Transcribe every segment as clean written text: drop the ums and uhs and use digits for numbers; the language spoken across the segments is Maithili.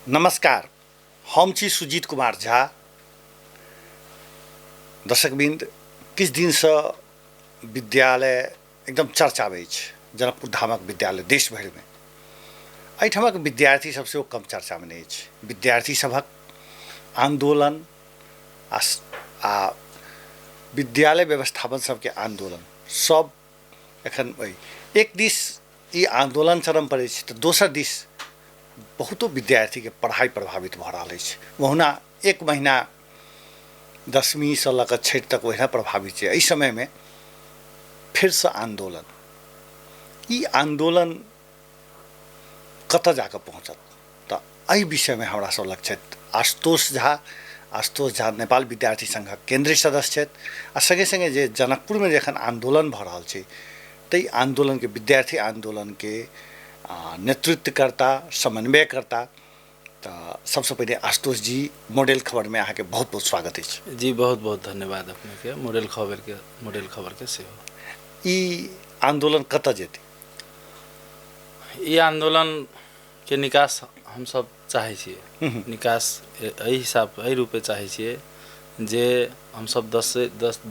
नमस्कार, हम छी सुजीत कुमार झा। दर्शकवृन्द, किछु दिनसँ विद्यालय एकदम चर्चामे अछि। जनकपुर धामक विद्यालय देश भरिमे, एहिठामक विद्यार्थी सब सेहो कम चर्चामे नहि अछि। विद्यार्थी सभक आन्दोलन आ विद्यालय व्यवस्थापन सबके आन्दोलन सब एखन एक दिस ई आन्दोलन चरम पर अछि तऽ दोसर दिस बहुतो विद्यार्थीके पढ़ाइ प्रभावित भऽ रहल अछि। ओहुना एक महीना दसमीसँ लऽ कऽ छठि तक ओहिना प्रभावित छै। एहि समयमे फेरसँ आन्दोलन, ई आन्दोलन कतऽ जाकऽ पहुँचत? तऽ एहि विषयमे हमरा सब लग छथि आशुतोष झा। आशुतोष झा नेपाल विद्यार्थी संघक केन्द्रीय सदस्य छथि आ सङ्गे सङ्गे जे जनकपुरमे जे एखन आन्दोलन भऽ रहल छै ताहि आन्दोलनके, विद्यार्थी आन्दोलनके नेतृत्वकर्ता, समन्वयकर्ता। तऽ सबसँ पहिले आशुतोष जी, मॉडल खबरमे अहाँके बहुत बहुत स्वागत अछि। जी, बहुत बहुत धन्यवाद अपनेके, मॉडल खबरके, मॉडल खबरके सेहो। ई आन्दोलन कतऽ जेतै? ई आन्दोलनके निकास हमसब चाहै छियै। निकास एहि हिसाब, एहि रूपे चाहै छियै जे हमसब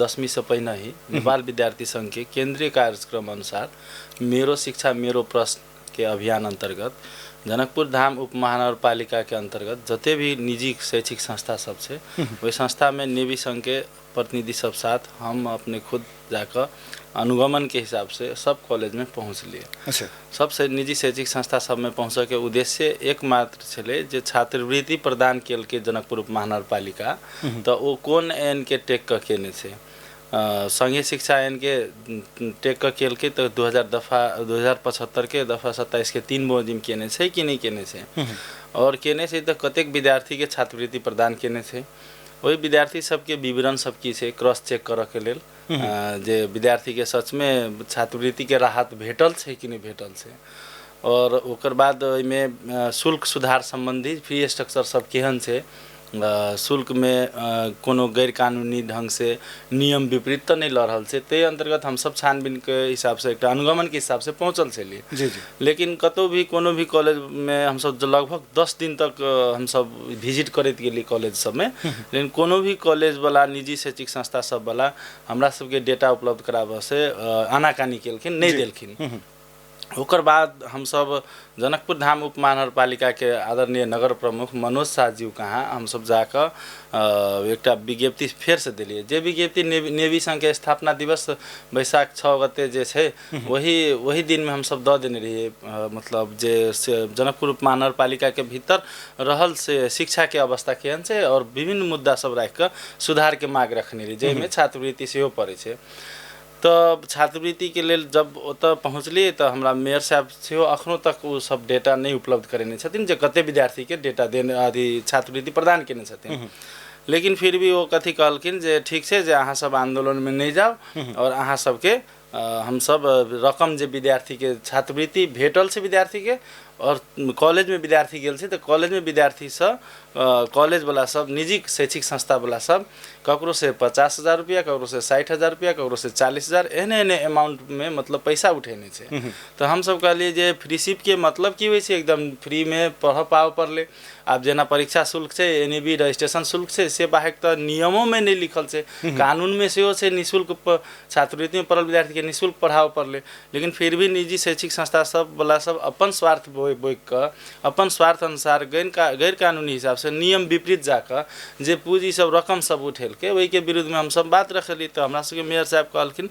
दसमीसँ पहिने ही नेपाल विद्यार्थी संघके केन्द्रीय कार्यक्रम अनुसार मेरो शिक्षा मेरो प्रश्नके अभियान अन्तर्गत जनकपुर धाम उप महानगरपालिकाके अन्तर्गत जते भी निजी शैक्षिक संस्था सब छै, ओहि संस्थामे नेवी संघके प्रतिनिधि सब साथ हम अपने खुद जाकऽ अनुगमनके हिसाबसँ सब कॉलेजमे पहुँचलियै। सबसे निजी शैक्षिक संस्था सबमे पहुँचऽके उद्देश्य एकमात्र छलै जे छात्रवृत्ति प्रदान केलकै जनकपुर उप महानगरपालिका, तऽ ओ कोन एनके टेक कऽ केने छै? संघीय शिक्षा एनके टेक कऽ केलकै तऽ 2000 दफा 2075के दफा 27के 3 बमोजिम केने छै कि नहि केने छै? आओर केने छै तऽ कतेक विद्यार्थीके छात्रवृत्ति प्रदान केने छै? ओहि विद्यार्थी सबके विवरण सब की छै, क्रॉस चेक करऽके लेल जे विद्यार्थीके सचमे छात्रवृत्तिके राहत भेटल छै कि नहि भेटल छै। आओर ओकर बाद ओहिमे शुल्क सुधार सम्बन्धी फी स्ट्रक्चर सब केहन छै, शुल्कमे कोनो गैर कानूनी ढङ्गसँ नियम विपरीत तऽ नहि लऽ रहल छै? ताहि अन्तर्गत हमसब छानबीनके हिसाबसँ एकटा अनुगमनके हिसाबसँ पहुँचल छलियै। जी जी लेकिन कतहु भी कोनो भी कॉलेजमे हमसब लगभग 10 दिन तक हमसब विजिट करैत गेली कॉलेज सबमे, लेकिन कोनो भी कॉलेजवला, निजी शैक्षिक संस्था सबवला हमरा सबके डेटा उपलब्ध कराबऽसँ आनाकानी केलखिन, नहि देलखिन। ओकर बाद हमसब जनकपुर धाम उप महानगरपालिकाके आदरणीय नगर प्रमुख मनोज शाहज्यू कहाँ हमसब जाकऽ एकटा विज्ञप्ति फेरसँ देलियै, जे विज्ञप्ति नेवी संघके स्थापना दिवस वैशाख 6 गते जे छै वही दिनमे हमसब दऽ देने रहियै। मतलब जे से जनकपुर उप महानगरपालिकाके भीतर रहल से शिक्षाके अवस्था केहन छै आओर विभिन्न मुद्दा सब राखिकऽ सुधारके माग रखने रहियै, जाहिमे छात्रवृत्ति सेहो पड़ै छै। तऽ छात्रवृत्तिके लेल जब ओतऽ पहुँचलियै तऽ हमरा मेयर साहब सेहो अखनो तक ओ सब डेटा नहि उपलब्ध करेने छथिन जे कते विद्यार्थीके डेटा देने, अथी छात्रवृत्ति प्रदान केने छथिन। लेकिन फिर भी ओ कथी कहलखिन जे ठीक छै, जे अहाँ सब आन्दोलनमे नहि जाउ आओर अहाँ सबके हमसब रकम जे विद्यार्थीके छात्रवृत्ति भेटल छै विद्यार्थीके आओर कॉलेजमे विद्यार्थी गेल छै तऽ कॉलेजमे विद्यार्थीसँ कॉलेजवला सब, निजी शैक्षिक संस्थावला सब ककरोसँ 50,000 रुपैआ, ककरोसँ 60,000 रुपैआ, ककरोसँ 40,000, एहने एहने अमाउंटमे मतलब पैसा उठेने छै। तऽ हमसब कहलियै जे फ्रीशिपके मतलब की होइ छै? एकदम फ्रीमे पढ़ऽ पाबऽ पड़लै। आब जेना परीक्षा शुल्क छै, एन ई बी रजिस्ट्रेशन शुल्क छै, से बाहेक तऽ नियमोमे नहि लिखल छै, कानूनमे सेहो छै निःशुल्क छात्रवृत्तिमे पढ़ल विद्यार्थीके निःशुल्क पढ़ाबऽ पड़लै। लेकिन फिर भी निजी शैक्षिक संस्था सब वला सब अपन स्वार्थ बोकि कऽ अपन स्वार्थ अनुसार गैर कानूनी हिसाबसँ नियम विपरीत जाकऽ जे पूँजी सब रकम सब उठेलकै, ओहिके विरुद्धमे हमसब बात रखलियै। तऽ हमरा सबके मेयर साहब कहलखिन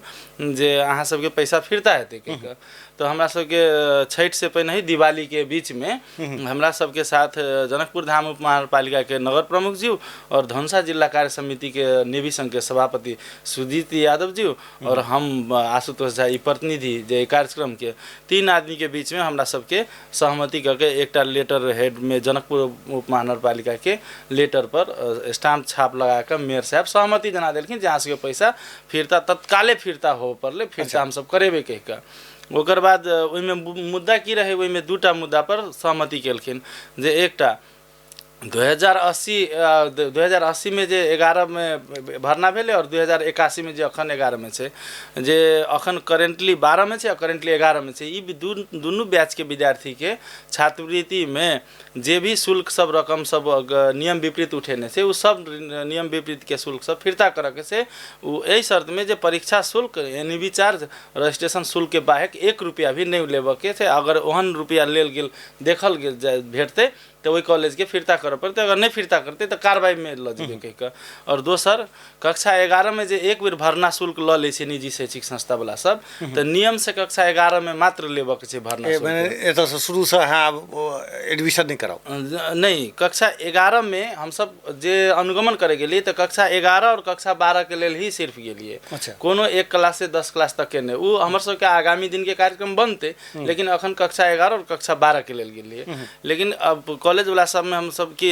जे अहाँ सबके पैसा फिरता हेतै कहि कऽ। तऽ हमरा सबके छठिसँ पहिने ही दिवालीके बीचमे हमरा सबके साथ जनकपुर धाम उप महानगरपालिकाके नगर प्रमुख जी आओर धनुषा जिला कार्य समितिके नेवी संघके सभापति सुजीत यादव जी आओर हम आशुतोष झा, ई प्रतिनिधि जे कार्यक्रमके 3 आदमीके बीचमे हमरा सबके सहमति कऽ के एकटा लेटर हेडमे जनकपुर उप महानगरपालिकाके लेटर पर स्टाम्प छाप लगा कऽ मेयर साहब सहमति जना देलखिन जे अहाँ सबके पैसा फिरता, तत्काले फिरता होबऽ पड़लै, फिरता हमसब करेबै कहि कऽ। ओकर बाद ओहिमे मुद्दा की रहै? ओहिमे 2टा मुद्दा पर सहमति केलखिन जे एकटा 2080 2080 मे जे 11 मे भरना भेलै आओर 2081 मे जे अखन 11 मे छै, जे अखन करेंटली 12 मे छै आ करेंटली 11 मे छै, ई दुनू बैचके विद्यार्थीके छात्रवृत्तिमे जे भी शुल्क सब रकम सब नियम विपरीत उठेने छै, ओ सब नियम विपरीतके शुल्क सब फिर्ता करऽके छै। ओ एहि शर्तमे जे परीक्षा शुल्क, एन चार्ज, रजिस्ट्रेशन शुल्कके बाहेक 1 रुपैआ भी नहि लेबऽके छै। अगर ओहन रुपैआ लेल गेल, देखल गेल, भेटतै तऽ ओहि कॉलेजके फिर्ता करऽ पड़तै, अगर नहि फिर्ता करतै तऽ कार्रवाईमे लऽ जेबै कहि कऽ। आओर दोसर, कक्षा 11 मे जे एक बेर भरना शुल्क लऽ लै छै निजी शैक्षिक संस्थावला सब, तऽ नियमसँ कक्षा 11 मे मात्र लेबऽके छै भरना शुल्क। एतऽसँ शुरूसँ अहाँ एडमिशन नहि कराउ? नहि, कक्षा 11 मे हमसब जे अनुगमन करै गेलियै तऽ कक्षा 11 आओर कक्षा 12 के लेल ही सिर्फ गेलियै। कोनो 1 क्लास से 10 क्लास तक के नहि। ओ हमर सबके आगामी दिनके कार्यक्रम बनतै, लेकिन अखन कक्षा 11 आओर कक्षा 12 के लेल गेलियै। लेकिन अब कॉलेज वाला सबमे हम सब के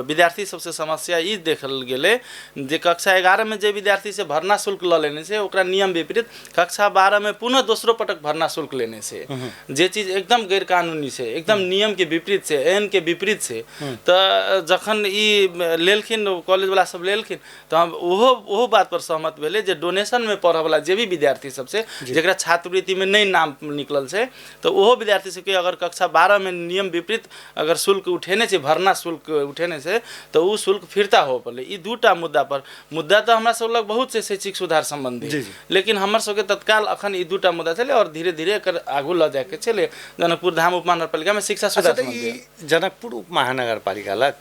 विद्यार्थी सबसे समस्या ई देखल गेलै जे कक्षा 11 में जे विद्यार्थी से भरना शुल्क लऽ लेने छै, ओकरा नियम विपरीत कक्षा 12 में पुनः दोसरो पटक भरना शुल्क लेने छै, जे चीज एकदम गैर कानूनी छै, एकदम नियम के विपरीत छै, ऐन के विपरीत छै। तऽ जखन ई लेलखिन, कॉलेज वाला सब लेलखिन, तऽ हम ओहो बात पर सहमत भेलै जे डोनेशन में पढ़ऽ वाला जे भी विद्यार्थी सब छै, जकरा छात्रवृत्ति में नहि नाम निकलल छै, तऽ ओहो विद्यार्थी सबके अगर कक्षा 12 में नियम विपरीत अगर शुल्क उठेने छै, भरना शुल्क उठेने छै, तऽ ओ शुल्क फिरता होबऽ पड़लै। ई दूटा मुद्दा पर, मुद्दा तऽ हमरा सब लग बहुत छै शैक्षिक सुधार सम्बन्धी, लेकिन हमर सबके तत्काल अखन ई दूटा मुद्दा छलै आओर धीरे धीरे एकर आगू लऽ जायके छलै जनकपुर धाम उपमहानगरपालिकामे शिक्षा सुधार सम्बन्धी। जनकपुर उपमहानगरपालिका लग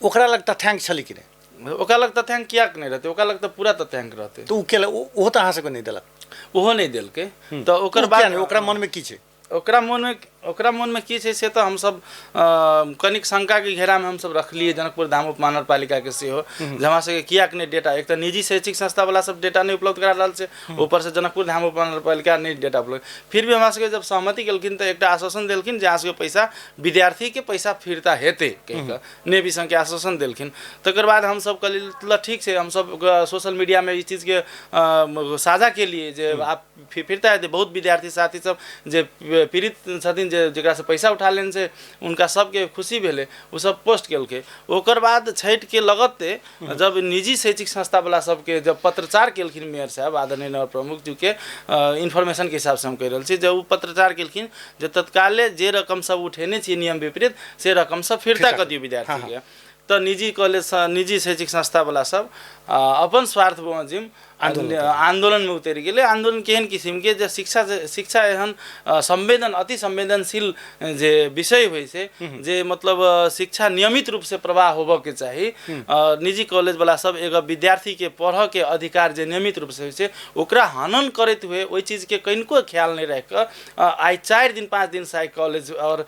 ओकरा लग तथ्यांक छलै कि नहि? ओकरा लग तथ्यांक किएक नहि रहतै? ओकरा लग तऽ पूरा तथ्यांक रहतै। तऽ ओ केलक? ओहो तऽ अहाँ सबके नहि देलक? ओहो नहि देलकै। तऽ ओकर बाद ओकरा मनमे की छै? ओकरा मनमे की छै से तऽ हमसब कनिक शङ्काके घेरामे हमसब रखलियै जनकपुर धाम उपमहानगरपालिकाके सेहो, जे हमरा सबके किएक नहि डेटा, एक तऽ निजी शैक्षिक संस्थावला सब डेटा नहि उपलब्ध करा रहल छै, ऊपरसँ जनकपुर धाम उपमहानगरपालिका नहि डेटा उपलब्ध। फिर भी हमरा सबके जब सहमति केलखिन तऽ एकटा आश्वासन देलखिन जे अहाँ सबके पैसा, विद्यार्थीके पैसा फिर्ता हेतै कहि कऽ नेवी संघके आश्वासन देलखिन। तकर बाद हमसब कहलियै ल ठीक छै, हमसब सोशल मीडियामे ई चीजके साझा केलियै जे आब फिरता हेतै। बहुत विद्यार्थी साथी सब जे पीड़ित छथिन, जे जकरासँ पैसा उठा लेने छै, हुनका सबके खुशी भेलै, ओ सब पोस्ट केलकै। ओकर बाद छठिके लगते जब निजी शैक्षिक संस्थावला सबके जब पत्रचार केलखिन मेयर साहब आदरणीय नगर प्रमुख जीके इन्फॉर्मेशनके हिसाबसँ हम कहि रहल छी, जब ओ पत्रचार केलखिन जे तत्काले जे रकम सब उठेने छियै नियम विपरीत से रकम सब फिर्ता कऽ दियौ विद्यार्थीके, तऽ निजी कॉलेज, निजी शैक्षिक संस्थावला सब अपन स्वार्थ बमोजिम आन्दोलनमे उतरि गेलै। आन्दोलन केहन किसिमके जे शिक्षा एहन संवेदन, अति संवेदनशील जे विषय होइ छै, जे मतलब शिक्षा नियमित रूपसँ प्रवाह होबऽके चाही। निजी कॉलेजवला सब एगो विद्यार्थीके पढ़ऽके अधिकार जे नियमित रूपसँ होइ छै ओकरा हनन करैत हुए ओहि चीजके कनिको ख्याल नहि राखि कऽ आइ 4 दिन 5 दिन से आइ कॉलेज आओर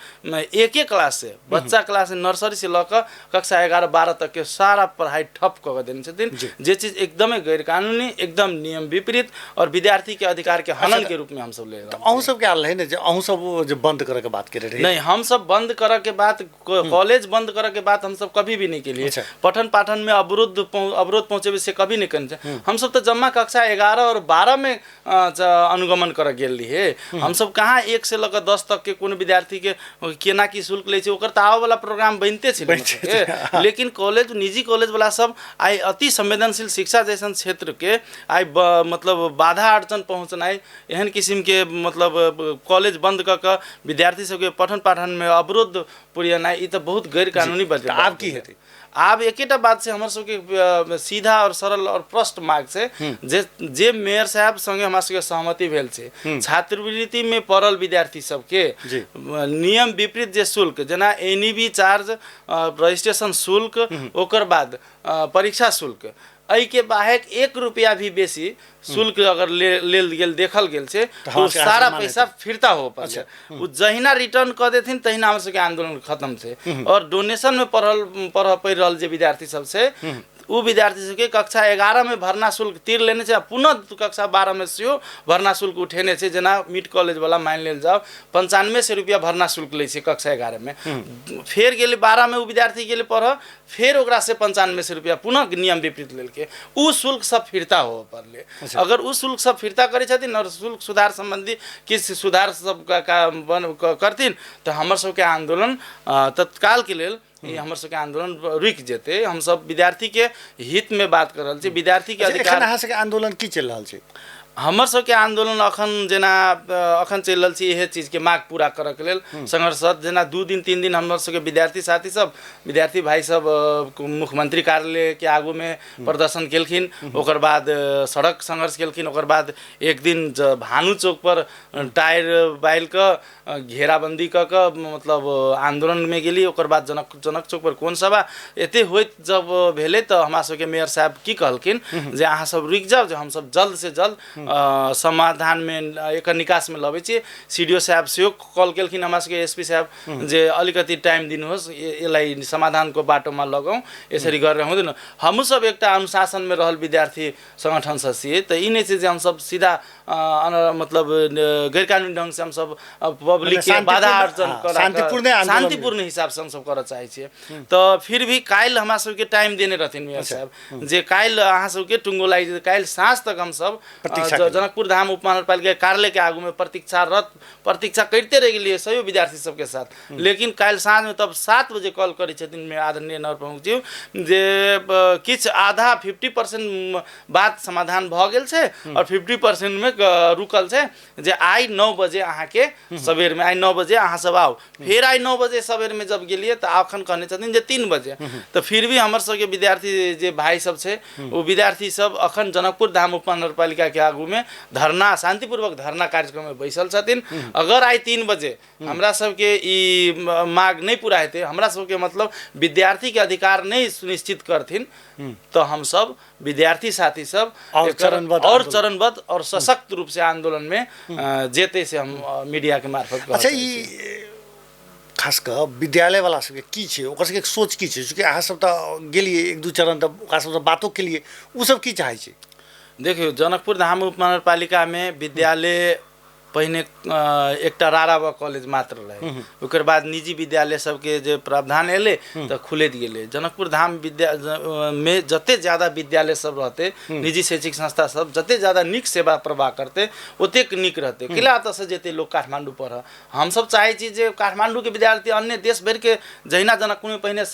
एके क्लास से बच्चा क्लास नर्सरी से लऽ कऽ कक्षा 11 12 तक के सारा पढ़ाइ ठप कऽ के देने छथिन, जे चीज एकदमै गैर कानूनी, एकदम नियम विपरीत और विद्यार्थी के अधिकार के हनन के रूप में हमसब ले रहल। अहूँ सबके आयल रहै ने जे अहूँ सब जे बंद करऽ के बात केने रही? नहीं, हमसब बंद करऽ के बात, कॉलेज बंद करऽ के बात हमसब कभी भी नहीं केलिए। पठन पाठन में अवरोध पहुँचेबै से कभी नहीं केने। हमसब तऽ जम्मा कक्षा 11 और 12 में अनुगमन करऽ गेल रहियै। हमसब कहाँ 1 से लऽ कऽ 10 तक के कोनो विद्यार्थी के केना की शुल्क लै छै ओकर तऽ आबऽ वाला प्रोग्राम बनिते छै। लेकिन कॉलेज, निजी कॉलेज वाला सब आइ अति संवेदनशील शिक्षा जैसन क्षेत्र के आइ मतलब बाधा अड़चन पहुँचनाइ, एहन किसिमके मतलब कॉलेज बंद कऽ कऽ विद्यार्थी सबके पठन पाठनमे अवरोध पुरियनाइ, ई तऽ बहुत गैर कानूनी बात। आब की हेतै? आब एकेटा बात छै हमर सबके सीधा और सरल और प्रष्ट मार्ग छै, जे मेयर साहब संगे हमरा सबके सहमति भेल छै, छात्रवृत्तिमे पढ़ल विद्यार्थी सबके नियम विपरीत जे शुल्क, जेना एन चार्ज, रजिस्ट्रेशन शुल्क, ओकर बाद परीक्षा शुल्क, एहिके बाहेक 1 रुपया भी बेसी शुल्क अगर लेल गेल देखल गेल छै तो सारा पैसा फिरता हो पड़ै। ओ जहिना रिटर्न कऽ देथिन तहिना हमर सबके आन्दोलन खत्म छै। और डोनेशन में पढ़ि रहल जे विद्यार्थी सब छै उ विद्यार्थी सबके कक्षा 11 में भरना शुल्क तीर लेने छै आ पुनः कक्षा 12 में सेहो भरना शुल्क उठेने छै। जेना मिड कॉलेज वाला मानि लेल जाओ 9500 रुपया भरना शुल्क लै छै कक्षा 11 में, फेर गेलै 12 में उ विद्यार्थी गेलै पढ़ऽ, फेर ओकरा से 9500 रुपया पुनः नियम विपरीत लेलकै, उ शुल्क सब फिरता होबऽ पड़लै। अगर उ शुल्क सब फिरता करै छथिन और शुल्क सुधार सम्बन्धी किछु सुधार सब करथिन तऽ हमर सबके आन्दोलन तत्कालके लेल ई हमर सबके आंदोलन रुकि जेतै। हमसब विद्यार्थीके हितमे बात कर रहल छी, विद्यार्थीके अच्छा, एखन अधिकार। अहाँ सबके आंदोलन की चलि रहल छै? हमर सबके आंदोलन अखन जेना अखन चलि रहल छी इहे चीजके माग पूरा करऽके लेल संघर्षरत। जेना 2 दिन 3 दिन हमर सबके विद्यार्थी साथी सब, विद्यार्थी भाई सब मुख्यमंत्री कार्यालयके आगूमे प्रदर्शन केलखिन, ओकर बाद सड़क संघर्ष केलखिन, ओकर बाद एक दिन भानु चौक पर टायर बालि कऽ घेराबंदी कऽ कऽ मतलब आंदोलनमे गेली। ओकर बाद जनक जनक चौक पर कोन सभा एते होइत जब भेलै तऽ हमरा सबके मेयर साहब की कहलखिन जे अहाँ सब रुकि जाउ, जे हमसब जल्द से जल्द समाधानमे एकर निकासमे लबै छी। सी डी ओ साहब सेहो कॉल केलखिन हमरा सबके, एस पी साहब, जे अलिकति टाइम दिनुहोस्, यसलाई समाधानको बाटोमा लगाउँ, यसरी गरेर हुँदैन। हमहूँ सब एकटा अनुशासनमे रहल विद्यार्थी सङ्गठनसँ छियै, तऽ ई नहि छै जे हमसब सीधा मतलब गैरकानूनी ढङ्गसँ हमसब पब्लिकके बाधा अर्जन शान्तिपूर्ण शान्तिपूर्ण हिसाबसँ हमसब करऽ चाहै छियै। तऽ फिर भी काल्हि हमरा सबके टाइम देने रहथिन मेयर साहब जे काल्हि अहाँ सबके टुङ्गो लागि जेतै। काल्हि साँझ तक हमसब जनकपुर धाम उपमहानगरपालिका कार्यालयके आगूमे प्रतीक्षारत प्रतीक्षा करिते रहि गेलियै सभी विद्यार्थी सबके साथ। लेकिन काल्हि साँझमे तब 7 बजे कॉल करै छथिन आदरणीय नगर प्रमुख जी जे किछु आधा 50% बात समाधान भऽ गेल छै आओर 50%मे रुकल छै, जे आइ 9 बजे अहाँके सबेरमे, आइ 9 बजे अहाँ सब आउ। फेर आइ 9 बजे सबेरमे जब गेलियै तऽ अखन कहने छथिन जे 3 बजे। तऽ फिर भी हमर सबके विद्यार्थी जे भाइ सब छै ओ विद्यार्थी सब अखन जनकपुर धाम उपमहानगरपालिकाके आगूमे धरना, शान्तिपूर्वक धरना कार्यक्रममे बैसल छथिन। अगर आइ 3 बजे हमरा सबके ई माग नहि पूरा हेतै, हमरा सबके मतलब विद्यार्थीके अधिकार नहि सुनिश्चित करथिन, तऽ हमसब विद्यार्थी साथी सब और चरणबद्ध और सशक्त रूप से आंदोलन में जेतै से हम मीडिया के मार्फत। अच्छा, ई खास कऽ विद्यालयवला सबके की छै, ओकर सबके सोच की छै? चूँकि अहाँ सब तऽ गेलियै 1-2 चरण तऽ ओकरा सबसँ बातो केलियै, ओ सब की चाहै छै? देखियौ, जनकपुर धाम उपमहानगरपालिकामे विद्यालय पहिने एकटा रारावा कॉलेज मात्र रहै, ओकर बाद निजी विद्यालय सबके जे प्रावधान एलै तऽ खुलैत गेलै। जनकपुर धाम विद्या मे जते ज्यादा विद्यालय सब रहतै, निजी शैक्षिक संस्था सब जते ज्यादा नीक सेवा प्रवाह करतै ओतेक नीक रहतै। किला एतऽसँ जेतै लोक काठमाण्डू पढ़ऽ। हमसब चाहै छी जे काठमाण्डूके विद्यार्थी अन्य देश भरिके जहिना जनकपुरमे पहिने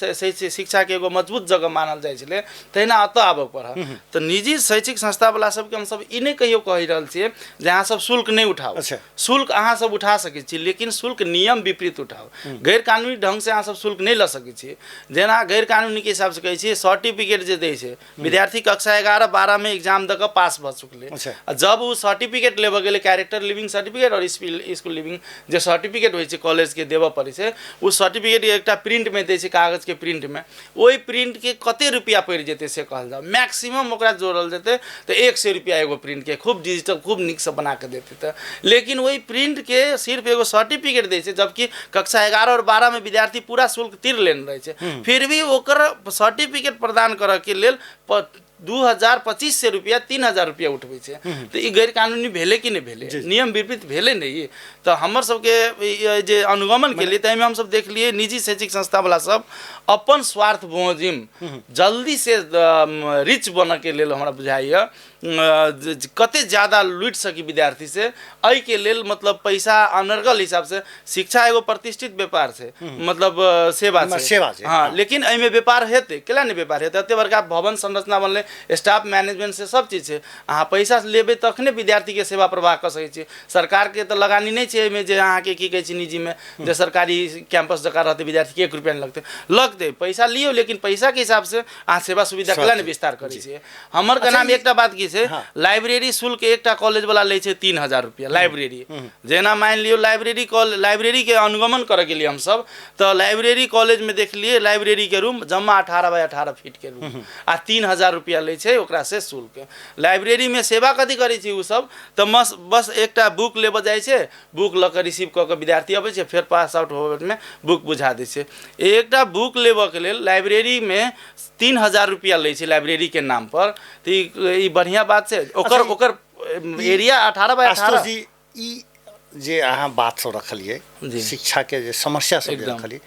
शिक्षाके एगो मजबूत जगह मानल जाइ छलै तहिना एतऽ आबऽ पढ़ऽ। तऽ निजी शैक्षिक संस्थावला सबके हमसब ई नहि कहियो कहि रहल छियै जे अहाँ सब शुल्क नहि उठाउ। शुल्क अहाँ सब उठा सकै छी, लेकिन शुल्क नियम विपरीत उठाउ, गैरकानूनी ढङ्गसँ अहाँ सब शुल्क नहि लऽ सकै छी। जेना गैरकानूनीके हिसाबसँ कहै छी, सर्टिफिकेट जे दै छै विद्यार्थी कक्षा 11-12 मे एग्जाम दऽ कऽ पास भऽ चुकलै, आ जब ओ सर्टिफिकेट लेबऽ गेलै, कैरेक्टर लिविंग सर्टिफिकेट आओर स्कूल लिविंग जे सर्टिफिकेट होइ छै कॉलेजके देबऽ पड़ै छै, ओ सर्टिफिकेट एकटा प्रिंटमे दै छै, कागजके प्रिंटमे। ओहि प्रिंटके कते रुपैआ पड़ि जेतै से कहल जाउ, मैक्सिमम ओकरा जोड़ल जेतै तऽ 100 रुपैआ एगो प्रिंटके, खूब डिजिटल खूब नीकसँ बना कऽ देतै तऽ। लेकिन ओहि प्रिंटके सिर्फ एगो सर्टिफिकेट दै छै, जबकि कक्षा 11 और 12 मे विद्यार्थी पूरा शुल्क तिर लेने रहै छै, फिर भी ओकर सर्टिफिकेट प्रदान करऽके लेल 2250 रुपैआ 3000 रुपैआ उठबै छै। तऽ ई गैरकानूनी भेलै कि नहि भेलै? नियम विपरीत भेलै नहि ई? तऽ हमर सबके जे अनुगमन केलियै ताहिमे हमसब देखलियै निजी शैक्षिक संस्थावला सब अपन स्वार्थ बमोजिम जल्दी से रिच बनऽके लेल हमरा बुझाइए कते ज्यादा लूटि सकी विद्यार्थी से, एहिके लेल मतलब पैसा अनर्गल हिसाबसँ। शिक्षा एगो प्रतिष्ठित व्यापार छै, मतलब सेवा छै, सेवा छै। हाँ, लेकिन एहिमे व्यापार हेतै केला नहि व्यापार हेतै? एते बड़का भवन संरचना बनलै, स्टाफ मैनेजमेंट से सब चीज छै। अहाँ पैसा लेबै तखने विद्यार्थीके सेवा प्रवाह कऽ सकै छी। सरकारके तऽ लगानी नहि छै एहिमे जे अहाँके की कहै छै निजीमे जे सरकारी कैंपस जकाँ रहतै विद्यार्थीके 1 रुपैआ नहि लगतै। लगतै, पैसा लियौ, लेकिन पैसाके हिसाबसँ अहाँ सेवा सुविधा केला नहि विस्तार करै छियै। हमर नाम एकटा बात की छै, लाइब्रेरी शुल्क एकटा कॉलेज वाला लै छै 3000 रुपया लाइब्रेरी। जेना मानि लियौ लाइब्रेरी लाइब्रेरी के अनुगमन करऽ गेलियै हमसब तऽ लाइब्रेरी कॉलेज में देखलियै लाइब्रेरी के रूम जम्मा 18 बाय 18 फीट के रूम आ 3000 रुपया लै छै ओकरा से शुल्क। लाइब्रेरी में सेवा कथी करै छै ओ सब तऽ बस एकटा बुक लेबऽ जाइ छै, बुक लऽ कऽ रिसीव कऽ कऽ विद्यार्थी अबै छै, फेर पास आउट होबे में बुक बुझा दै छै। एकटा बुक लेबऽ के लेल लाइब्रेरी में 3000 रुपया लै छै लाइब्रेरी के नाम पर। तऽ ई बढ़िआँ बात छै। ओकर ओकर एरिया 18 बाय 18। जी, ई जे अहाँ बात सब रखलियै, शिक्षा के जे समस्या सब रखलियै,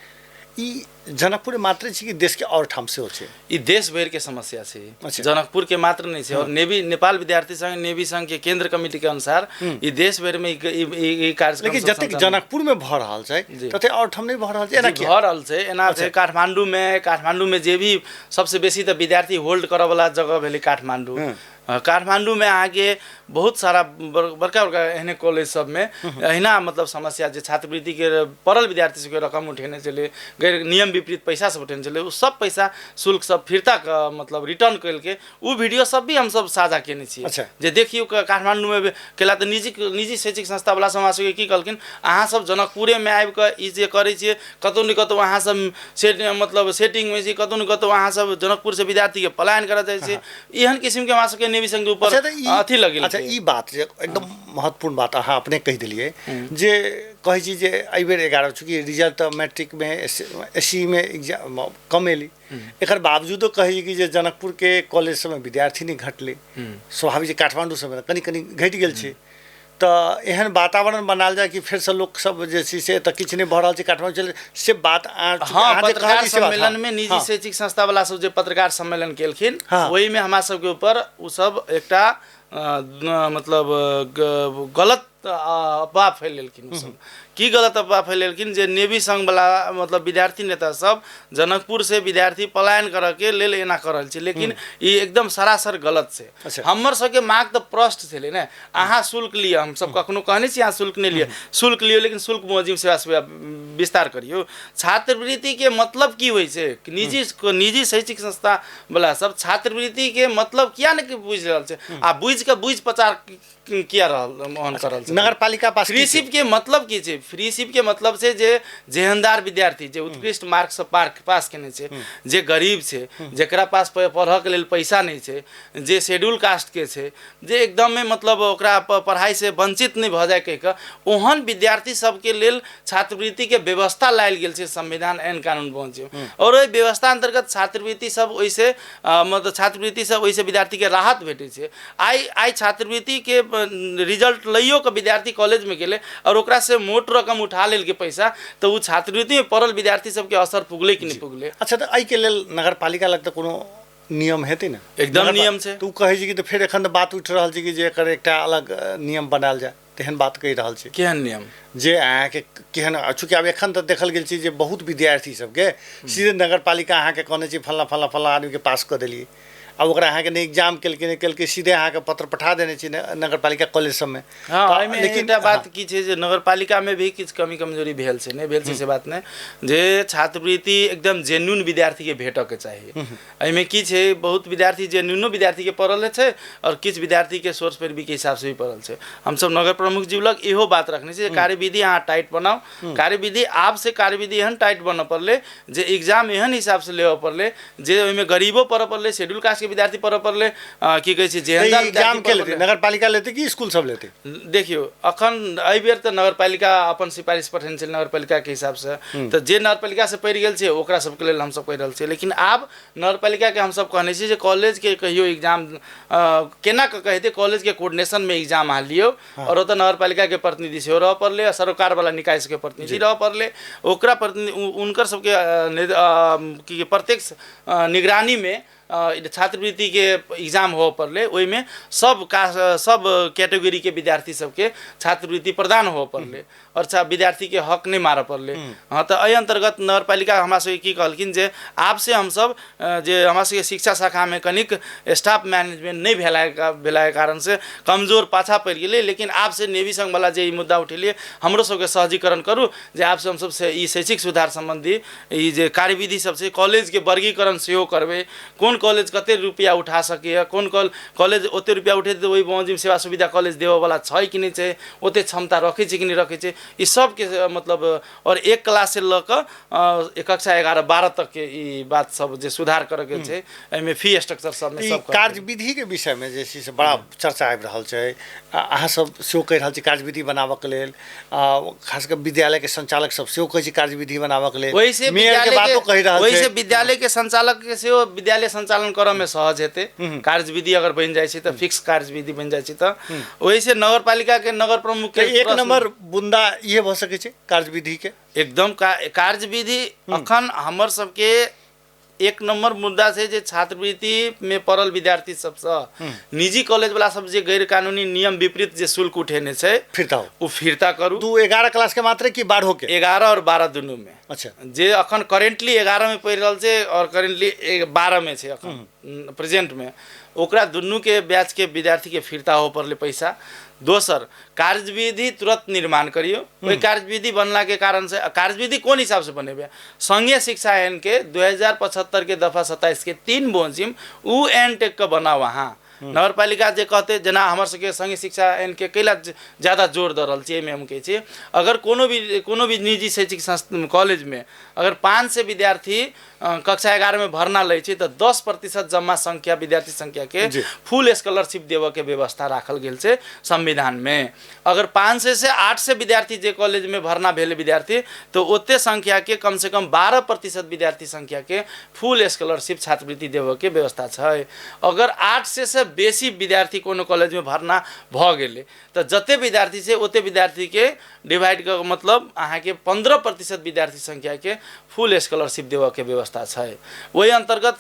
ई जनकपुर मात्रे छै कि देशके आओर ठाम सेहो छै? ई देश भरिके समस्या छै। जनकपुरके मात्र नहि छै। और नेवी नेपाल विद्यार्थी संघ, नेवी संघ के केंद्र कमिटी के अनुसार ई देश भरिमे ई कार्यक्रम लेकिन जतेक जनकपुरमे भऽ रहल छै तते आओर ठाम नहि भऽ रहल छै। एना भऽ रहल छै, एना छै काठमाण्डूमे। काठमाण्डूमे जे भी सबसे बेसी तऽ विद्यार्थी होल्ड करऽवला जगह भेलै काठमाण्डू। काठमाण्डूमे अहाँके बहुत सारा बड़का बड़का एहने कॉलेज सबमे अहिना मतलब समस्या जे छात्रवृत्तिके पढ़ल विद्यार्थी सबके रकम उठेने छलै, गैर नियम विपरीत पैसा सब उठेने छलै, ओ सब पैसा शुल्क सब फिर्ता मतलब रिटर्न कयलकै। ओ वीडियो सब भी हमसब साझा केने छियै। जे देखियौ काठमाण्डूमे केला तऽ निजी निजी शैक्षिक संस्थावला सब हमरा सबके की कहलखिन, अहाँ सब जनकपुरेमे आबिकऽ ई जे करै छियै कतहु ने कतहु अहाँ सब सेट मतलब सेटिंगमे छी, कतहु ने कतहु अहाँ सब जनकपुरसँ विद्यार्थीके पलायन करऽ चाहै छियै। एहन किसिमके हमरा सबके नेवी संघ ऊपर अथी लगेल। अच्छा, ई बात जे एकदम महत्वपूर्ण बात अहाँ अपने कहि देलियै जे कहै छी जे एहिबेर 11 चूँकि रिजल्ट तऽ मैट्रिकमे एस सी मे एग्जाम कम एलै, एकर बावजूदो कहै छी कि जे जनकपुरके कॉलेज सबमे विद्यार्थी नहि घटलै, स्वाभाविक जे काठमाण्डू सबमे कनि कनि घटि गेल छै, तऽ एहन वातावरण बनायल जाय कि फेरसँ लोक सब जे छै से एतऽ किछु नहि भऽ रहल छै काठमाण्डू चलि, से बात हँ। पत्रकार सम्मेलनमे निजी शैक्षिक संस्था वाला सब जे पत्रकार सम्मेलन केलखिन ओहिमे हमरा सबके ऊपर ओ सब एकटा मतलब गलत अफवाह फैलेलखिन। ओ सब की गलत अफवाह फैलेलखिन जे नेवी संघवला मतलब विद्यार्थी नेता सब जनकपुर से विद्यार्थी पलायन करऽके लेल एना कऽ रहल छै, लेकिन ई एकदम सरासर गलत छै। हमर सबके माग तऽ प्रश्न छलै ने, अहाँ शुल्क लिअ, हमसब कखनो कहने छी अहाँ शुल्क नहि लिअ, शुल्क लियौ लेकिन शुल्क मोजिम सेवा सुविधा विस्तार करियौ। छात्रवृत्तिके मतलब की होइ छै? निजी निजी शैक्षिक संस्था वला सब छात्रवृत्तिके मतलब किया नहि बुझि रहल छै आ बुझि कऽ बुझि प्रचार किया रहल ओहन कर रहल छै? नगरपालिका पास फ्री शिप के मतलब की छै? फ्री शिप के मतलब छै जे जेहनदार विद्यार्थी जे उत्कृष्ट मार्क से पास केने छै, जे गरीब छै, जेकरा पास पढ़ऽ के लेल पैसा नहि छै, जे शेड्यूल कास्ट के छै, जे एकदमे मतलब ओकरा पढ़ाई से वंचित नहि भऽ जाय कहि कऽ ओहन विद्यार्थी सबके लेल छात्रवृत्ति के व्यवस्था लायल गेल छै संविधान ऐन कानून पहुँचे, और ओहि व्यवस्था अंतर्गत छात्रवृत्ति सब ओहिसे मतलब छात्रवृत्ति से ओहिसे विद्यार्थी के राहत भेटै छै। आइ आइ छात्रवृत्तिके रिजल्ट लैयो कऽ विद्यार्थी कॉलेजमे गेलै आओर ओकरासँ मोट रकम उठा लेलकै पैसा, तऽ ओ छात्रवृत्तिमे पढ़ल विद्यार्थी सबके असर पुगलै कि नहि पुगलै? अच्छा, तऽ एहिके लेल नगरपालिका लग तऽ कोनो नियम हेतै ने? एकदम नियम छै। तऽ ओ कहै छै कि तऽ फेर एखन तऽ बात उठि रहल छै कि जे एकर एकटा अलग नियम बनायल जाय, तेहन बात कहि रहल छै। केहन नियम? जे अहाँके केहन, चूँकि आब एखन तऽ देखल गेल छै जे बहुत विद्यार्थी सबके सीधे नगरपालिका अहाँके कहने छै फल्लाँ फल्लाँ फल्लाँ आदमीके पास कऽ देलियै, आब ओकरा अहाँके नहि एग्जाम केलकै नहि केलकै, सीधे अहाँके पत्र पठा देने छै नगरपालिका कॉलेज सबमे। हँ, एहिमे लेकिन एकटा बात की छै जे नगरपालिकामे भी किछु कमी कमजोरी भेल छै, नहि भेल छै से बात नहि, जे छात्रवृत्ति एकदम जेन्युन विद्यार्थीके भेटऽके चाही। एहिमे की छै, बहुत विद्यार्थी जेन्युनो विद्यार्थीके पढ़ल छै आओर किछु विद्यार्थीके सोर्स पैरवीके हिसाबसँ भी पढ़ल छै। हमसब नगर प्रमुख जी लग इहो बात रखने छी जे कार्यविधि अहाँ टाइट बनाउ। कार्यविधि आब से कार्यविधि एहन टाइट बनऽ पड़लै जे एग्जाम एहन हिसाबसँ लेबऽ पड़लै जे ओहिमे गरीबो पढ़ऽ पड़लै, शेड्यूल कास्टके विद्यार्थी पढ़ऽ पड़लै, की कहै छै जेहनदार एग्जाम के लेतै? नगरपालिका लेतै कि स्कूल सब लेतै? देखियौ, अखन एहिबेर तऽ नगरपालिका अपन सिफारिश पठेने छलै नगरपालिकाके हिसाबसँ, तऽ जे नगरपालिकासँ पढ़ि गेल छै ओकरा सबके लेल हमसब कहि रहल छियै। लेकिन आब नगरपालिकाके हमसब कहने छियै जे कॉलेजके कहियो एग्जाम केना कऽ हेतै, कॉलेजके कोर्डिनेशनमे एग्जाम अहाँ लियौ आओर ओतऽ नगरपालिकाके प्रतिनिधि सेहो रहऽ पड़लै आ सरोकारवला निकाय सबके प्रतिनिधि रहऽ पड़लै, ओकरा प्रतिनिधि हुनकर सबके की प्रत्यक्ष निगरानीमे छात्रवृत्तिके एग्जाम होबऽ पड़लै, ओहिमे सब का सब कैटेगरीके विद्यार्थी सबके छात्रवृत्ति प्रदान होबऽ पड़लै आओर विद्यार्थीके हक नहि मारऽ पड़लै। हँ, तऽ एहि अन्तर्गत नगरपालिका हमरा सबके की कहलखिन जे आब से हमसब जे हमरा सबके शिक्षा शाखामे कनिक स्टाफ मैनेजमेंट नहि भेलाके कारणसँ कमजोर पाछाँ पड़ि गेलै, लेकिन आब से नेवी संघवला जे ई मुद्दा उठेलियै हमरो सबके सहजीकरण करू जे आब से हमसब से ई शैक्षिक सुधार सम्बन्धी ई जे कार्यविधि सब छै, कॉलेजके वर्गीकरण सेहो करबै, कोन कॉलेज कते रुपैआ उठा सकैए, कोन कॉलेज ओते रुपैआ उठेतै तऽ ओहि बमोजिम सेवा सुविधा कॉलेज देबऽवला छै कि नहि छै, ओते क्षमता रखै छै कि नहि रखै छै, ई सबके मतलब आओर एक क्लास से लऽ कऽ कक्षा 11 12 तकके ई बात सब जे सुधार करऽके छै, एहिमे फी स्ट्रक्चर सबमे सब कार्यविधिके विषयमे जे छै से बड़ा चर्चा आबि रहल छै, अहाँ सब सेहो कहि रहल छी कार्यविधि बनाबऽके लेल, खास कऽ विद्यालयके संचालक सब सेहो कहै छै कार्यविधि बनाबऽके लेल, ओहिसे मेयरके बातो कहि रहल छै, ओहिसे विद्यालयके संचालकके सेहो विद्यालय संचालक सञ्चालन करऽमे सहज हेतै। कार्यविधि अगर बनि जाइ छै तऽ फिक्स कार्यविधि बनि जाइ छै तऽ ओहिसँ नगरपालिकाके नगर प्रमुखके एक नंबर बुंदा इहे भऽ सकै छै कार्यविधि के एकदम कार्यविधि। अखन हमर सबके एक नंबर मुद्दा छै जे छात्रवृत्तिमे पढ़ल विद्यार्थी सबसँ निजी कॉलेज वाला सब जे गैर कानूनी नियम विपरीत जे शुल्क उठेने छै फिर्ता ओ फिर्ता करू। 11 क्लास के मात्र कि 12 के? 11 और 12 दुनू में। अच्छा, जे अखन करेंटली 11 में पढ़ि रहल छै और करेंटली 12 में छै अखन प्रेजेंट में, ओकरा दुनू के बैच के विद्यार्थी के फिर्ता हो पड़ले पैसा। दोसर, कार्यविधि तुरंत निर्माण करियो। ओहि कार्यविधि बनला के कारण से कार्यविधि कोन हिसाब से बनेबे, संघीय शिक्षा ऐन के 2075 के दफा 27 के 3 बमोजिम उ एन टेक के बनाओ। अहाँ नगरपालिका जे कहते जेना हमर सबके संघीय शिक्षा ऐन के कैला ज्यादा जोर दऽ रहल छियै, एहिमे हम कहै छियै अगर कोनो भी निजी शैक्षिक संस्था कॉलेजमे अगर 500 विद्यार्थी कक्षा 11 में भर्ना लै छै तऽ 10% जम्मा संख्या विद्यार्थी संख्या के फुल स्कॉलरशिप देबऽ के व्यवस्था राखल गेल छै संविधानमे। अगर 500 से 800 विद्यार्थी जे कॉलेजमे भर्ना भेल विद्यार्थी तऽ ओते संख्या के कम से कम 12% विद्यार्थी संख्या के फुल स्कॉलरशिप छात्रवृत्ति देबऽ के व्यवस्था छै। अगर 800 से बेसी विद्यार्थी कोनो कॉलेजमे भर्ना भऽ गेलै तऽ जते विद्यार्थी छै ओते विद्यार्थीके डिवाइड कऽ मतलब अहाँके 15% विद्यार्थी संख्याके फुल स्कॉलरशिप देबऽके व्यवस्था छै। ओहि अन्तर्गत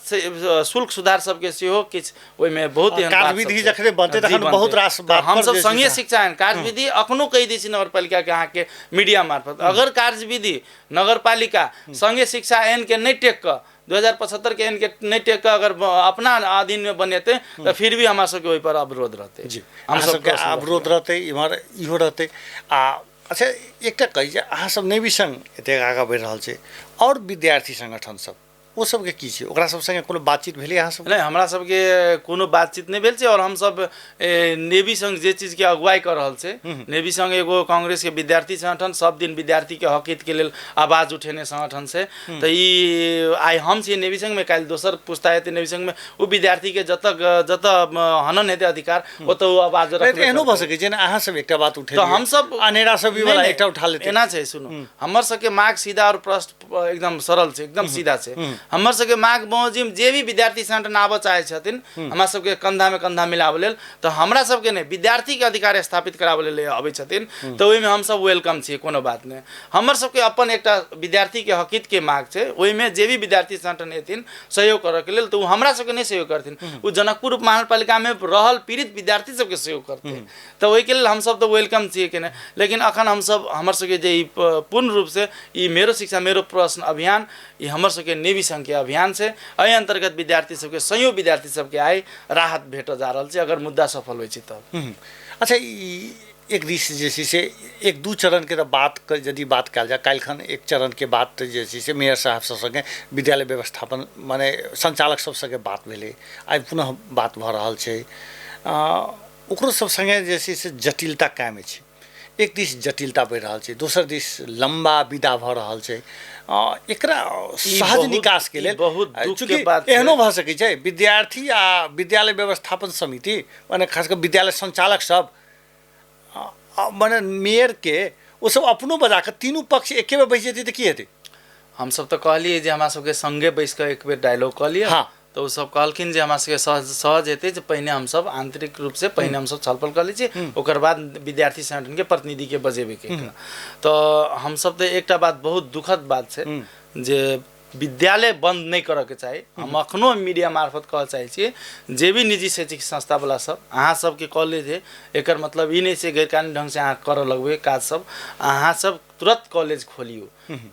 शुल्क सुधार सबके सेहो किछु ओहिमे बहुत एहन बात सब कार्यविधि छै। जखने बनतै जी, तखन बनतै। बहुत रास बात पर हमसब जे छै संघीय से- शिक्षा ऐन कार्यविधि अखनो कहि दै छी नगरपालिकाके अहाँके मीडिया मार्फत, अगर कार्यविधि नगरपालिका संघीय शिक्षा ऐन के नहि टेक कऽ 2075 के ऐन के नहि टेक कऽ अगर अपना अधीन में बनेतै तऽ फिर भी हमरा सबके ओहि पर अवरोध रहतै। जी, हम अहाँ सबके प्रश्न अवरोध रहतै, इम्हर इहो रहतै। आ अच्छा, एकटा कही जे अहाँ सब नेवी संग एतेक आगाँ बढ़ि रहल छै, आओर विद्यार्थी संगठन सब ओ सबके की छै, ओकरा सब संगे कोनो बातचीत भेलै अहाँ सब? नहि, हमरा सबके कोनो बातचीत नहि भेल छै। और हमसब नेवी संघ जे चीजके अगुवाई कऽ रहल छै, नेवी संघ एगो कांग्रेस के विद्यार्थी संगठन, सब दिन विद्यार्थी के हक हित के लेल आवाज उठेने संगठन छै। तऽ ई आइ हम छियै नेवी संघमे, काल्हि दोसर पुस्ता हेतै नेवी संघमे, ओ विद्यार्थी के जतऽ जतऽ हनन हेतै अधिकार ओतऽ ओ आवाज नहि, रखबे एहनो भऽ करतै। सकै छै ने अहाँ सब एकटा बात उठेलियै, तऽ हमसब अनेरा सब नहि, वाला नहि, एकटा उठा लेतै। एना छै, सुनू, हमर सबके माग सीधा और प्रश्न एकदम सरल छै, एकदम सीधा छै। हमर सबके माग बमोजिम जे भी विद्यार्थी संगठन आबऽ चाहै छथिन हमरा सबके कंधा में कंधा मिलाबऽ लेल, तऽ हमरा सबके नहि विद्यार्थी के अधिकार स्थापित कराबऽ लेल अबै छथिन तऽ ओहिमे हमसब welcome छियै, कोनो बात नहि। हमर सबके अपन एकटा विद्यार्थी के हक हित के माग छै, ओहिमे जे भी विद्यार्थी संगठन एथिन सहयोग करऽ के लेल तऽ ओ हमरा सबके नहि सहयोग करथिन, ओ जनकपुर उपमहानगरपालिकामे रहल पीड़ित विद्यार्थी सबके सहयोग करथिन। तऽ ओहिके लेल हमसब तऽ welcome छियै कि नहि। लेकिन अखन हमसब हमर सबके जे ई पूर्ण रूपसँ ई मेरो शिक्षा मेरो प्रश्न अभियान ई हमर सबके नेवी संघके अभियान छै। एहि अन्तर्गत विद्यार्थी सबके सयौं विद्यार्थी सबके आइ राहत भेटऽ जा रहल छै अगर मुद्दा सफल होइ छै तब। अच्छा, ई एक दिस जे छै से एक दू चरणके तऽ बात यदि बात कयल जाय, काल्हिखन एक चरणके बात जे छै से मेयर साहब सब संगे विद्यालय व्यवस्थापन माने संचालक सब संगे बात भेलै, आइ पुनः बात भऽ रहल छै। ओकरो सब संगे जे छै से जटिलता कायम छै। एक दिस जटिलता बढ़ि रहल छै, दोसर दिस लम्बा विदा भऽ रहल छै। एकरा सहज निकास के लेल बहुत दुख के चूँकि बात छै। एहनो भऽ सकै छै विद्यार्थी आ विद्यालय व्यवस्थापन समिति माने खास कऽ विद्यालय संचालक सब माने मेयर के ओ सब अपनो बजा कऽ तीनू पक्ष एके बेर बैस जेतै तऽ की हेतै? हमसब तऽ कहलियै जे हमरा सबके संगे बैस कऽ एक बेर डायलॉग कऽ लिअ। तऽ ओ सब कहलखिन जे हमरा सबके सहज हेतै जे पहिने हमसब आंतरिक रूप से पहिने हमसब छलफल कऽ लै छी, ओकर बाद विद्यार्थी संगठन के प्रतिनिधि के बजेबै के। तऽ हमसब तऽ एकटा बात बहुत दुखद बात छै जे विद्यालय बंद नहि करऽके चाही। हम अखनो मीडिया मार्फत कहऽ चाहै छियै जे भी निजी शैक्षिक संस्थावला सब अहाँ सबके कॉलेज है, एकर मतलब ई नहि छै गैरकानूनी ढङ्गसँ अहाँ करऽ लगबै काज सब। अहाँ सब तुरंत कॉलेज खोलियौ,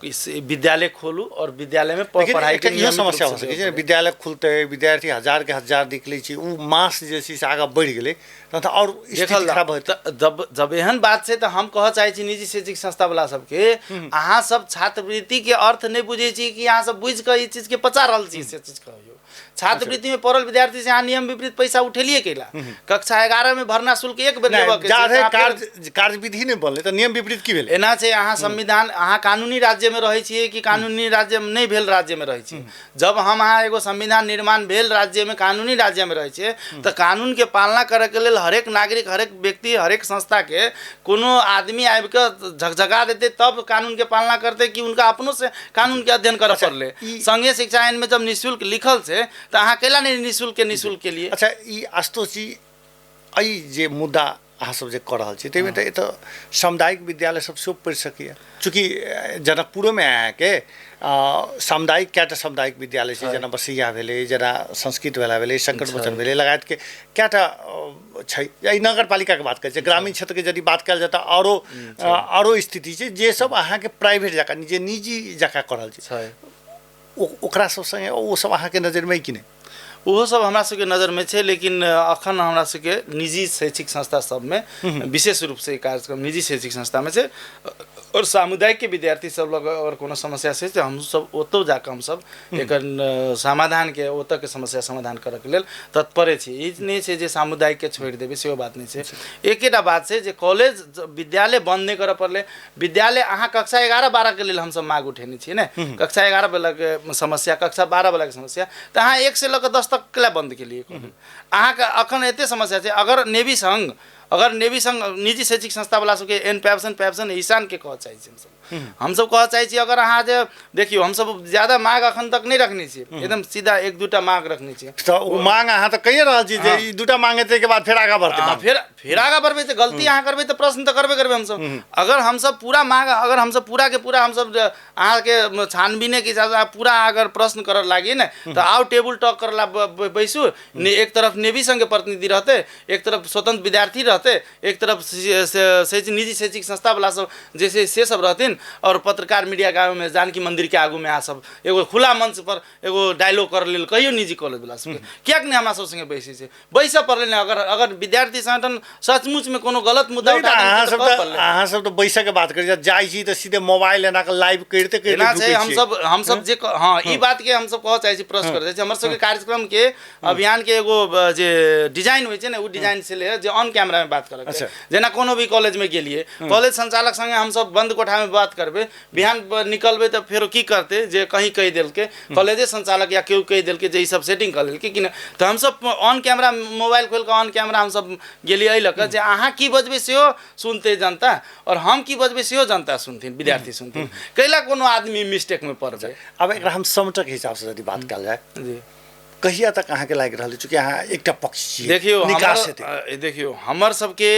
इस विद्यालय खोलू और विद्यालय में पढ़ाई के इहो नियमित समस्या रूप हो से सकै छै, देबऽ। विद्यालय खुलतै विद्यार्थी हजार के हजार निकलै छै, ओ मास जे छै से आगाँ बढ़ि गेलै तहन तऽ आओर स्थिति देखल खराब हेतै। तऽ जब एहन बात छै तऽ हम कहऽ चाहै छी निजी शैक्षिक संस्थावला सबके, अहाँ सब छात्रवृत्तिके अर्थ नहि बुझै छी कि अहाँ सब बुझि कऽ ई चीजके पचा रहल छी, से चीज कहियौ। छात्रवृत्ति में पढ़ल विद्यार्थी से अहाँ नियम विपरीत पैसा उठेलियै कैला? कक्षा 11 में भर्ना शुल्क एक बेर नहि, लेबऽ के छै, जाधरि तऽ अहाँ फेर कार्यविधि नहि बनलै तऽ नियम विपरीत की भेलै? एना छै, अहाँ संविधान, अहाँ कानूनी राज्यमे रहै छियै कि कानूनी राज्यमे नहि भेल राज्यमे रहै छियै? जब हम अहाँ एगो संविधान निर्माण भेल राज्यमे, कानूनी राज्यमे रहै छियै, तऽ कानूनके पालना करैके लेल हरेक नागरिक, हरेक व्यक्ति, हरेक संस्थाके कोनो आदमी आबिके झकझका देतै तब कानूनके पालना करतै कि हुनका अपनो से कानूनके अध्ययन करऽ पड़लै? संघीय शिक्षा आइनमे जब निःशुल्क लिखल छै तऽ अहाँ कैला नहि निःशुल्कके निःशुल्क के लिए? अच्छा, ई आशुतोष जी, एहि जे मुद्दा अहाँ सब जे कऽ रहल छी ताहिमे तऽ एतऽ सामुदायिक विद्यालय सब सेहो पढ़ि सकैए। चूँकि जनकपुरोमे अहाँके सामुदायिक कएटा सामुदायिक विद्यालय छै, जेना बसैया भेलै, जेना संस्कृत वाला भेलै, संकट मोचन भेलै, लगायतके कएटा छै। एहि नगरपालिकाके बात करै छै, ग्रामीण क्षेत्रके यदि बात कयल जाय तऽ आरो आरो स्थिति छै जे सब अहाँके प्राइवेट जकाँ जे निजी जकाँ कऽ रहल छै, ओकरा सब सङ्गे ओ सब अहाँके नजरिमे कि नहि? ओहो सब हमरा सबके नजरमे छै, लेकिन अखन हमरा सबके निजी शैक्षिक संस्था सबमे विशेष रूपसँ ई कार्यक्रम निजी शैक्षिक संस्थामे छै। आओर सामुदायिकके विद्यार्थी सब लग अगर कोनो समस्या छै तऽ हमसब ओतौ जाकऽ हमसब एकर समाधानके, ओतऽके समस्या समाधान करऽके लेल तत्परे छी। ई नहि छै जे सामुदायिकके छोड़ि देबै, सेहो बात नहि छै। एकेटा बात छै जे कॉलेज विद्यालय बन्द नहि करऽ पड़लै। विद्यालय अहाँ कक्षा 11 12 के लेल हमसब माग उठेने छियै ने, कक्षा 11 वालाके समस्या, कक्षा 12 वालाके समस्या, तऽ अहाँ 1 से लऽ कऽ 10 तक के बन्द केलियै? अहाँके अखन एते समस्या छै। अगर नेवी संघ, अगर नेवी संघ निजी शैक्षिक संस्था वाला सबके एन पैप्सन पैप्सन ईशानके कहऽ चाहै छी हमसब कहऽ चाहै छी, अगर अहाँ जे देखियौ, हमसब ज्यादा माग अखन तक नहि रखने छियै, एकदम सीधा 1 2टा माग रखने छियै। तऽ ओ मांग अहाँ तऽ कहिए रहल छी जे ई 2टा मांग हेतै के बाद फेर आगाँ बढ़तै। फेर आगाँ बढ़बै तऽ गलती अहाँ करबै तऽ प्रश्न तऽ करबे करबै हमसब। अगर हमसब पूरा मांग, अगर हमसब पूरा के पूरा हमसब अहाँके छानबीने के हिसाबसँ पूरा अगर प्रश्न करऽ लागी ने तऽ आउ टेबुल टॉक करऽ ला बैसू ने। एक तरफ नेवी संघके प्रतिनिधि रहतै, एक तरफ स्वतंत्र विद्यार्थी रहतै, एक तरफ निजी शैक्षिक संस्था वाला सब जे छै से सब रहथिन, और पत्रकार मीडिया के आगूमे, जानकी मंदिरके आगूमे अहाँ सब एगो खुला मंच पर एगो डायलॉग करऽ लेल कहियौ निजी कॉलेज वाला सबके, किएक नहि हमरा सब संगे बैसै छै? बैसऽ पड़लै ने। अगर अगर विद्यार्थी संगठन सचमुचमे कोनो गलत मुद्दा उठा अहाँ सब तऽ बैसऽ के बात करै जाइ छी तऽ सीधे मोबाइल एना कऽ लाइव करिते करिते छै। हमसब जे हँ ई बातके हमसब कहऽ चाहै छी, प्रश्न करऽ चाहै छी, हमर सबके कार्यक्रमके अभियानके एगो जे डिजाइन होइ छै ने, ओ डिजाइन छलै जे ऑन कैमरामे बात करऽ। जेना कोनो भी कॉलेजमे गेलियै, कॉलेज संचालक संगे हमसब बन्द कोठामे बात करबै, बिहान निकलबै तऽ फेरो की करतै जे कहीं कहि देलकै कॉलेजे संचालक या केओ कहि देलकै जे ई सब सेटिंग कऽ लेलकै कि नहि। तऽ हमसब ऑन कैमरा मोबाइल खोलि कऽ ऑन कैमरा हमसब गेलियै एहि लऽ कऽ जे अहाँ की बजबै सेहो सुनतै जनता, आओर हम की बजबै सेहो जनता सुनथिन, विद्यार्थी सुनथिन। कैला कोनो आदमी मिस्टेकमे पड़बै? आब एकरा हम समटक हिसाबसँ यदि बात कयल जाय, जी, कहिया तक अहाँके लागि रहल छै? चूँकि अहाँ एकटा पक्ष छियै, देखियौ निकास हेतै। देखियौ, हमर सबके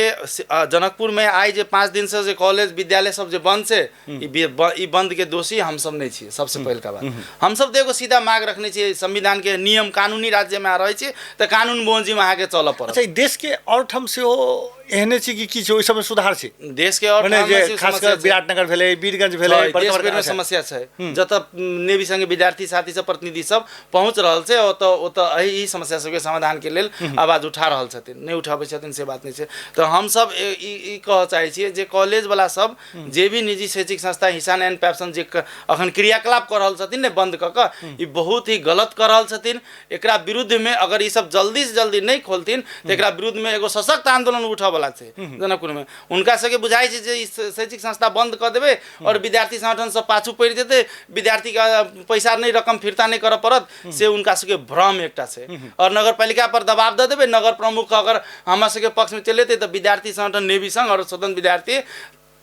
जनकपुरमे आइ जे 5 दिनसँ जे कॉलेज विद्यालय सब जे बंद छै, ई बंद के दोषी हमसब नहि छियै। सबसे पहिलका बात, हमसब तऽ एगो सीधा माग रखने छियै, संविधानके नियम, कानूनी राज्यमे अहाँ रहै छी तऽ कानून बमोजिम अहाँके चलऽ पड़त। अच्छा, देशके आओर ठाम सेहो एहने छै कि किछु ओहि सबमे सुधार छै? देशके आओर जे खास कऽ विराटनगर भेलै, वीरगंज भेलै, देश भरिमे समस्या छै। जतऽ नेवी संघ विद्यार्थी साथी सब प्रतिनिधि सब पहुँच रहल छै, ओतऽ ओतऽ एहि समस्या सबके समाधानके लेल आवाज उठा रहल छथिन, नहि उठाबै छथिन से बात नहि छै। तऽ हमसब ई कहऽ चाहै छियै जे कॉलेजवला सब जे भी निजी शैक्षिक संस्था हिसान एंड पैप्सन जे अखन क्रियाकलाप कऽ रहल छथिन ने बन्द कऽ कऽ, ई बहुत ही गलत कऽ रहल छथिन। एकरा विरुद्धमे अगर ई सब जल्दीसँ जल्दी नहि खोलथिन तऽ एकरा विरुद्धमे एगो सशक्त आंदोलन उठऽ वाला छै जनकपुरमे। हुनका सबके बुझाइ छै जे ई शैक्षिक संस्था बन्द कऽ देबै आओर विद्यार्थी संगठन सब पाछू पड़ि जेतै, विद्यार्थीके पैसा नहि, रकम फिर्ता नहि करऽ पड़त, से हुनका सबके भ्रम एकटा छै। आओर नगरपालिका पर दबाव दऽ देबै, नगर प्रमुख अगर हमरा सबके पक्षमे चलि एतै तऽ विद्यार्थी संगठन नेवी संघ आओर स्वतंत्र विद्यार्थी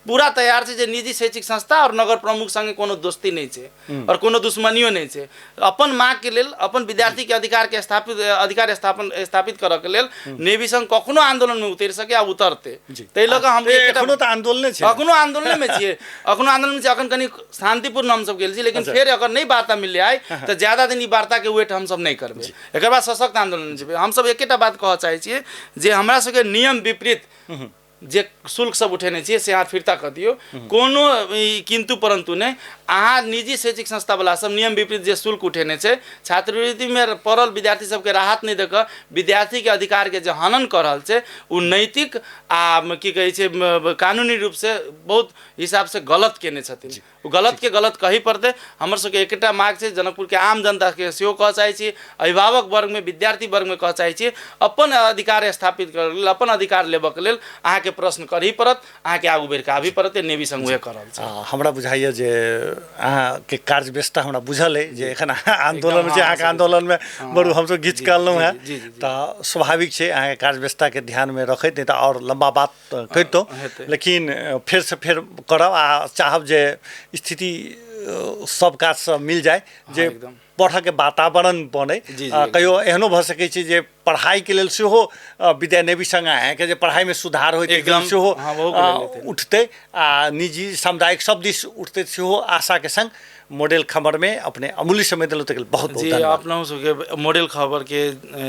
पूरा तैयार छै जे निजी शैक्षिक संस्था और नगर प्रमुख संगे कोनो दोस्ती नहि छै और कोनो दुश्मनियो नहि छै। अपन माँगके लेल, अपन विद्यार्थीके अधिकारके स्थापित, अधिकार स्थापन स्थापित करऽके लेल नेवी संघ कखनो आंदोलनमे उतरि सके आ उतरतै। ताहि लऽ कऽ हम एखनो तऽ आंदोलने छै, अखनो आंदोलनमे छियै, अखनो आंदोलनमे छियै। अखन कनि शांतिपूर्ण हमसब गेल छी, लेकिन फेर अगर नहि वार्ता मिललै आइ तऽ ज्यादा दिन ई वार्ताके वेट हमसब नहि करबै, एकर बाद सशक्त आंदोलन जेबै। हमसब एकेटा बात कहऽ चाहै छियै जे हमरा सबके नियम विपरीत जे शुल्क सब उठेने छियै से अहाँ फिर्ता कऽ दियौ, कोनो किन्तु परन्तु नहि। अहाँ निजी शैक्षिक संस्थावला सब नियम विपरीत जे शुल्क उठेने छै, छात्रवृत्तिमे पड़ल विद्यार्थी सबके राहत नहि दऽ कऽ विद्यार्थीके अधिकारके जे हनन कऽ रहल छै, ओ नैतिक आ की कहै छै कानूनी रूपसँ बहुत हिसाबसँ गलत केने छथिन। ओ गलतके गलत कही पड़तै। हमर सबके एकटा माग छै, जनकपुरके आम जनताके सेहो कहऽ चाहै छी, अभिभावक वर्गमे, विद्यार्थी वर्गमे कहऽ चाहै छी, अपन अधिकार स्थापित करऽ लेल, अपन अधिकार लेबऽके लेल अहाँके प्रश्न करही पड़त, अहाँके आगू बढ़िकऽ आबही पड़त। नेवी संघ उएह कऽ रहल छै। हमरा बुझाइए जे अहाँके कार्य व्यस्तता हमरा बुझल अइ जे एखन अहाँ आन्दोलनमे छी, अहाँके आन्दोलनमे बरू हमसब घीच कऽ अनलहुँ हेँ, तऽ स्वाभाविक छै अहाँके कार्य व्यस्तताके ध्यानमे रखैत, नहि तऽ आओर लम्बा बात करितहुँ, लेकिन फेरसँ फेर करब आ चाहब जे स्थिति सब काजसँ मिल जाय, जे पढ़ऽके वातावरण बनै। कहियो एहनो भऽ सकै छै जे पढ़ाइके लेल सेहो विद्या नेवी संघ अहाँके जे पढ़ाइमे सुधार होइत एकदम सेहो उठतै आ निजी सामुदायिक सब दिस उठतै, सेहो आशाके संग मॉडल खबरमे अपने अमूल्य समय देलहुँ, ताहिके लेल बहुत बहुत धन्यवाद। अपनहु सबके मॉडल खबरके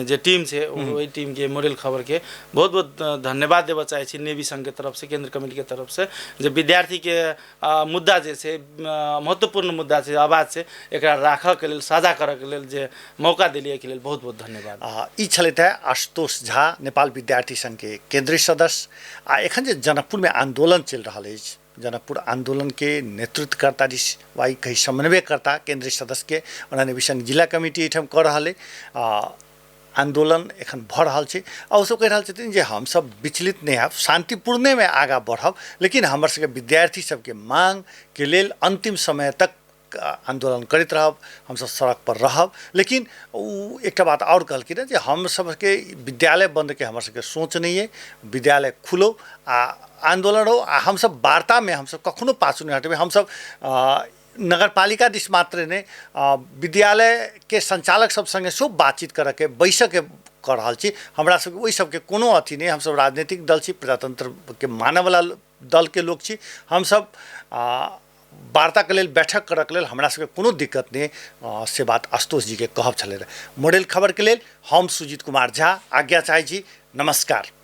जे टीम छै ओहि टीमके मॉडल खबरके बहुत बहुत धन्यवाद देबऽ चाहै छी नेवी संघके तरफसँ, केन्द्र कमिटीके तरफसँ, जे विद्यार्थीके मुद्दा जे छै, महत्वपूर्ण मुद्दा छै, आवाज छै, एकरा राखऽके लेल, साझा करऽके लेल जे मौका देलियै, एहिके लेल बहुत बहुत धन्यवाद। ई छलथि हेँ आशुतोष झा, नेपाल विद्यार्थी संघके केन्द्रीय सदस्य। आ एखन जे जनकपुरमे आन्दोलन चलि रहल अछि, जनकपुर आन्दोलनके नेतृत्वकर्ता दिस वा ई कही समन्वयकर्ता केन्द्रीय सदस्यके ओना नेवी संघ जिला कमिटी एहिठाम कऽ रहल अइ। आन्दोलन एखन भऽ रहल छै आ ओसब कहि रहल छथिन जे हमसब विचलित नहि हैब, शान्तिपूर्णेमे आगाँ बढ़ब, लेकिन हमर सबके विद्यार्थी सबके माँगके लेल अन्तिम समय तक आन्दोलन करैत रहब, हमसब सड़कपर रहब। लेकिन ओ एकटा बात आओर कहलखिन हेँ जे हम सबके विद्यालय बन्दके हमर सबके सोच नहि अइ, विद्यालय खुलो आ आन्दोलन हो, आ हमसब वार्तामे हमसब कखनो पाछू नहि हटबै। हमसब नगरपालिका दिस मात्र नहि, विद्यालयके संचालक सब सङ्गे सेहो बातचीत करऽके, बैसऽके कऽ रहल छी। हमरा सबके ओहि सबके कोनो अथी नहि, हमसब राजनीतिक दल छी, प्रजातन्त्रके मानऽवला दलके लोक छी, हमसब वार्ताके लेल, बैठक करऽके लेल हमरा सबके कोनो दिक्कत नहि, से बात आशुतोष जीके कहब छलै। मॉडल खबरके लेल हम सुजीत कुमार झा आज्ञा चाहै छी। नमस्कार।